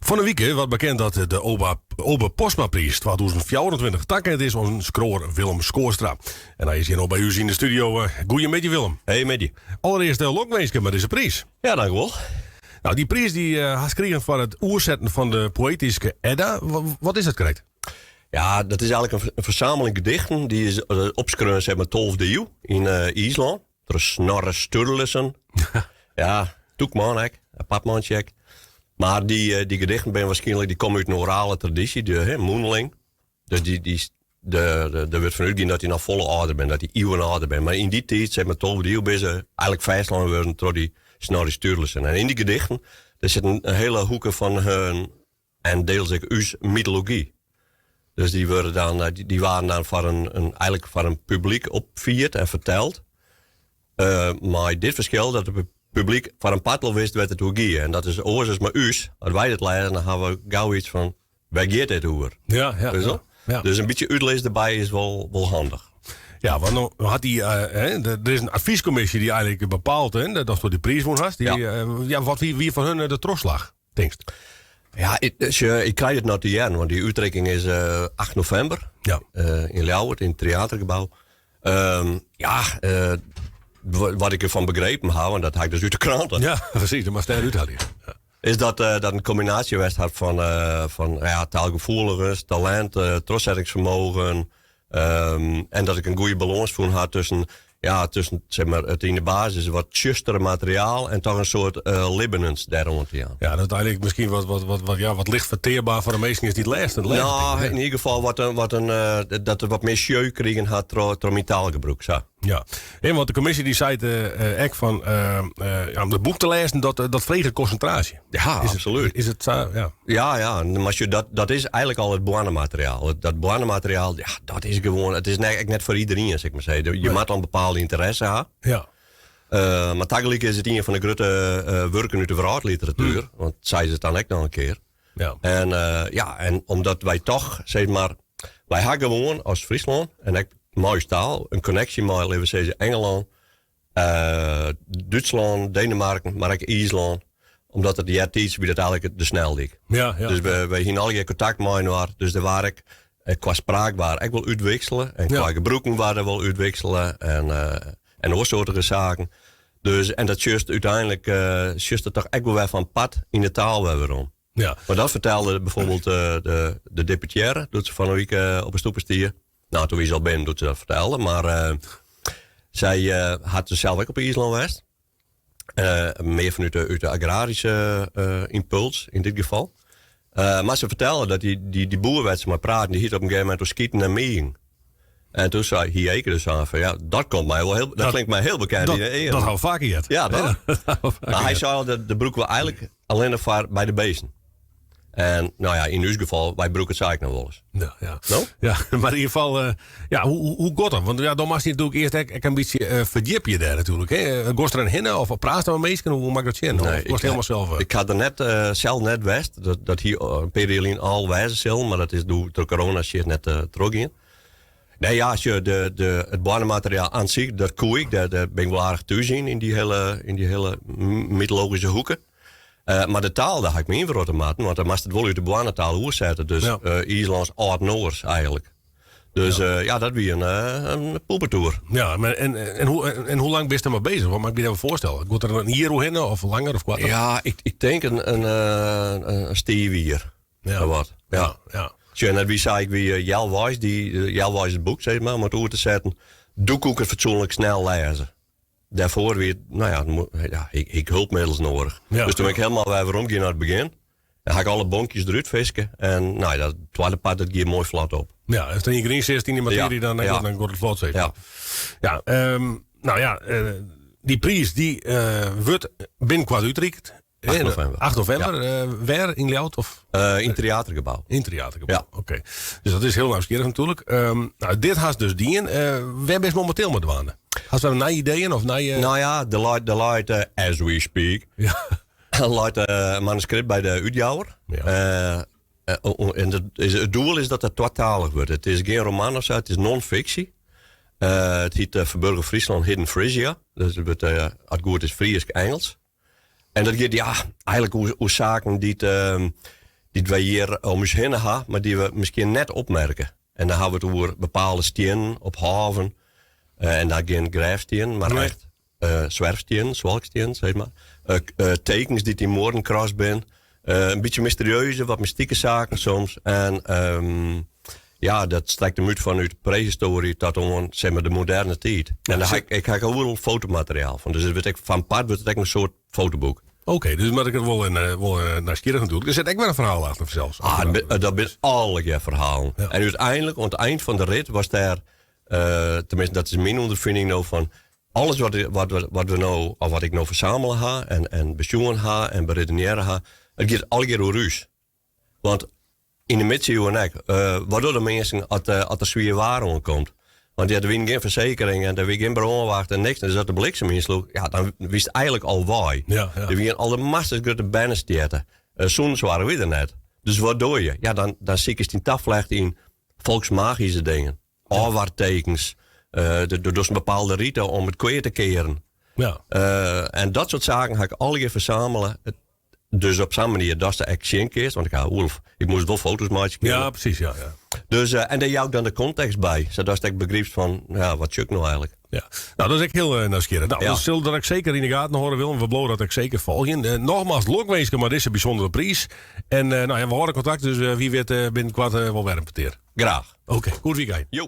Fan 'e wike waard bekend dat de Obe Postmapriis 2024 takend is oan skriuwer Willem Schoorstra. En hy is hjir no by ús yn de studio. Goeiemiddei Willem. Hey middei. Allerearst lokwinsken mei dizze priis. Ja, dankjewol. Nou, dy priis dy hast krigen foar it oersetten fan de Poëtyske Edda. Wat is dat krekt? Ja, dat is eigenlijk in fersameling gedichten. Dy is opskreaun zeg mar 12e iuw yn Iislân. Troch Snorre Sturluson. Ja, tûk man ek. Apart mantsje ek. Mar dy, dy gedichten binne waarskynlik, dy komme út in orale tradysje, de, hè, mûnling. Dus dy, dy, de, de, der wurdt fan útgien dat dy noch folle âlder binne, dat dy iuwen âlder binne. Mar yn dy tiid, zeg mar 12e iuw, binne se eigentlik fêstlein wurden troch dy Snorri Sturluson. En yn dy gedichten, der sit in hiele hoeke fan hun en deels ek ús mytology. Dus dy wurde dan, eh, dy waarden dan foar in, in, eigentlik foar in publyk opfierd en ferteld. Uh, mei dit ferskil dat it publyk foar in part al wist wêr't it oer gie. En dat is oars as mei ús. As wy dit lêze, dan hawwe we gau iets fan, wêr giet dit oer? Ja, Dus, ja. Dus in bytsje útlis derby is wol handich. Ja, want no hat dy, hè, der is in advyskommisje dy't eigentlik bepaalt, hè, datsto dy priis wûn hast. Dy, ja, wat wie foar hun de trochslach, tinkst? Ja, ik, dus, ik krij it noch te hearren, want dy útrikking is 8 novimber. Yn Ljouwert, yn it Tryatergebou. Ja, wat ik derfan begrepen ha, want dat ha ik dus út de krante. Ja, presys, dat moatst dêr úthelje. Ja. Is dat in kombinaasje west hat fan ja, taalgefoeligens, talint, trochsettingsfermogen. En dat ik in goede balâns fûn ha tusken, ja, tusken zeg mar, it yn de basis wat tsjustere materiaal en toch in soart libbenens dêroan te jaan. Ja, dat eigentlik miskien wat, ja, wat licht fertearber foar de minsken is dy't lêst. Nou, yn ieder gefal wat in, dat er wat mear sjeu krigen hat troch myn taalgebrûk. Sa. Ja, en want de kommisje dy seit ek fan ja, om it boek te lêzen, dat freget konsintraasje. Ja, Is absolút. Is it sa? Ja. Ja, mar sjoch, dat is eigentlik al it boarnemateriaal. Dat boarnemateriaal, ja, dat is gewoan, it is net, ek net foar iderien, sil ik mar sizze. Je moatte al in bepaalde ynteresse ha. Mar tagelyk is it ien fan de grutte wurken út de wrâldliteratuer, want sa is it dan ek noch in kear. En ja, en omdat wy toch, sis mar, wy ha gewoan as Fryslân en ek mei ús taal in konneksje mei, litte we sizze, Engelân, Dútslân, Denemarken, mar ek Iislân. Omdat it eartiids wie dat eigentlik de sneldyk. Dus wy hiene allegear kontakt mei-inoar. Dus der waard ek, kwa spraak waard ek wol útwiksele. En kwa gebrûken waard der wol útwiksele. En, en oarsoartige saken. Dus, en dat sjochst úteinlik, sjochst it toch ek wol wer fan part yn de taal wer werom. Mar dat fertelde byfoarbyld de deputearre doe't se fan 'e wike op 'e stoepe stie. Nou, doe wie se al binnen doe't se dat fertelde. Mar sy hat dus sels ek op Iislân west. Mear fanút de agraryske ympuls yn dit gefal. Mar se fertelde dat dy boer wêr't se mei praten, dy hie it op in gegeven momint oer skiten en migen. En doe sei hie Eke dus aan fan ja, dat komt my wol hiel, dat klinkt my hiel bekend yn de earen. Dat ha we faker heard. Ja, toch? Dat ha we faker Mar hy heard. sei al, dat brûke we eigentlik allinnich foar by de beesten. En nou ja, yn ús gefal, wy brûke it sa ek noch wolris. Ja, ja. No? Ja, mar yn ieder gefal, ja, hoe giet dat? Want ja, dan moatst dy natuerlik earst ek in bytsje ferdjipje dêr natuerlik. Hè? Giest der dan hinne of praatst dan mei minsken? Hoe moat ik dat sjen? Nee, Of giest helemaal sels? Ik ha der sels net west. Dat hie in pear jier lyn al wêze sillen, mar dat is doe troch corona shit net trochgien. Nee, ja, sjoch, it boarnemateriaal oan sich, dat koe ik. Dêr bin ik wol aardich thús yn, yn dy hiele mytologyske hoeke. Mar de taal, dêr ha ik my ynwrotte moatten, want dan moatst it wol út de boarnetaal oersette. Dus Iislânsk âld-Noars eigentlik. Dus ja, dat wie in poepetoer. Ja, mar en hoe lang bist der mei bezich? Wat moat ik my dêrfoar foarstelle? Giet der in jier oerhinne of langer of koarter? Ja, ik tink in stiif jier. Wat. Ja. Sjoch, en dat wie sa, ik wie healweis, dy, healweis it boek, sis mar, om it oer te setten. Doe koe ik it fatsoenlik snel lêze. Dêrfoar wie it, nou ja, ja, ik hie hulpmiddels noadich. Dus doe bin ik hielendal wer werom gien nei it begjin. Dan ha ik alle bonkjes derút fiske. En nou ja, dat twadde part dat gie moai flot op. Ja, as der ien kear yn sitst yn dy matearje, dan giet it flot, sis mar. Ja, nou ja, dy priis dy wurdt binnenkoart útrikt. 8 novimber. 8 novimber. Ja. Wêr? Yn Ljouwert? Of? Yn it Tryatergebou. Yn it Tryatergebou, oké. Dus dat is hiel nijsgjirrich natuerlik. Nou, dit hast dus dien. Wêr bist mominteel mei dwaande? Hast wer nije ideeën of nije... Nou ja, der leit, as we speak, der leit in manuskript by de útjouwer. En it doel is dat it twatalich wurdt. It is gjin roman of sa, it is non-fiksje. It hjit Ferburgen Fryslân, Hidden Frisia. Dus it wurdt, as it goed is, Frysk-Ingelsk. En dat giet, ja, eigentlik oer saken dy't, dy't wy hjir om ús hinne ha, mar dy't we miskien net opmerke. En dan ha we it oer bepaalde stiennen op hôven. En dan gjin grêfstiennen, mar echt swerfstiennen, swalkstiennen, sis mar. Tekens dy't yn muorren krast binne. In bytsje mysterieuze, wat mystike saken soms. En ja, dat strekt him út fanút de prehistoarje tot oan sis mar, de moderne tiid. En dêr ha ik, ik ha oeral fotomateriaal fan. Dus it wurdt ek, fan part wurdt it ek in soart fotoboek. Oké, dus moat ik it wol, wol nijsgjirrich natuerlik. Der sit ek wer in ferhaal achter fansels. Ah, dat binne allegear ferhalen. Ja. En úteinlik, oan it ein fan de rit, was dêr, teminsten dat is myn ûnderfining no fan, alles wat, wat, we, wat we no, of wat ik no fersamele ha en besjoen ha en beredenearre ha, it giet allegear oer ús. Want yn de midsiuwen ek, wat dogge de minsken as der swier waar oankomt? Want ja, der wiene gjin fersekering en der wie gjin brânwacht en niks. Dus as de bliksem ynsloech, ja, dan wiest eigenlik al wei. Ja, ja. Der wiene al de massa's grutte bernestjerte. Sûnenssoarch wie der net. Dus wat doe je? Ja, dan sikest dyn taflecht yn folksmagyske dingen. Ôfwartekens. Do dochst in bepaalde rite om it kwea te kearen. Ja. En dat soart saken ha ik allegear fersamele. Dus op sa'n manier datst der ek sjen kinst. Want ik ha oeral, ik moast wol foto's meitsje kinne. Ja, precies. Ja, ja. Dus, en dêr jou ik dan de kontekst by. Sadatst ek begrypst fan, ja, wat sjoch ik no eigenlik. Ja, nou, dat is ek hiel nijsgjirrich. Nou, ja. dat sil dat ek seker yn de gaten hâlde, Willem. We bliuwe dat ek seker folgjen. Nogmaals, lokwinsken mei dizze bysûndere priis. En nou ja, we hâlde kontakt, dus wie wit binnenkoart wol wer in petear. Graach. Oké, goed weekend. Jo.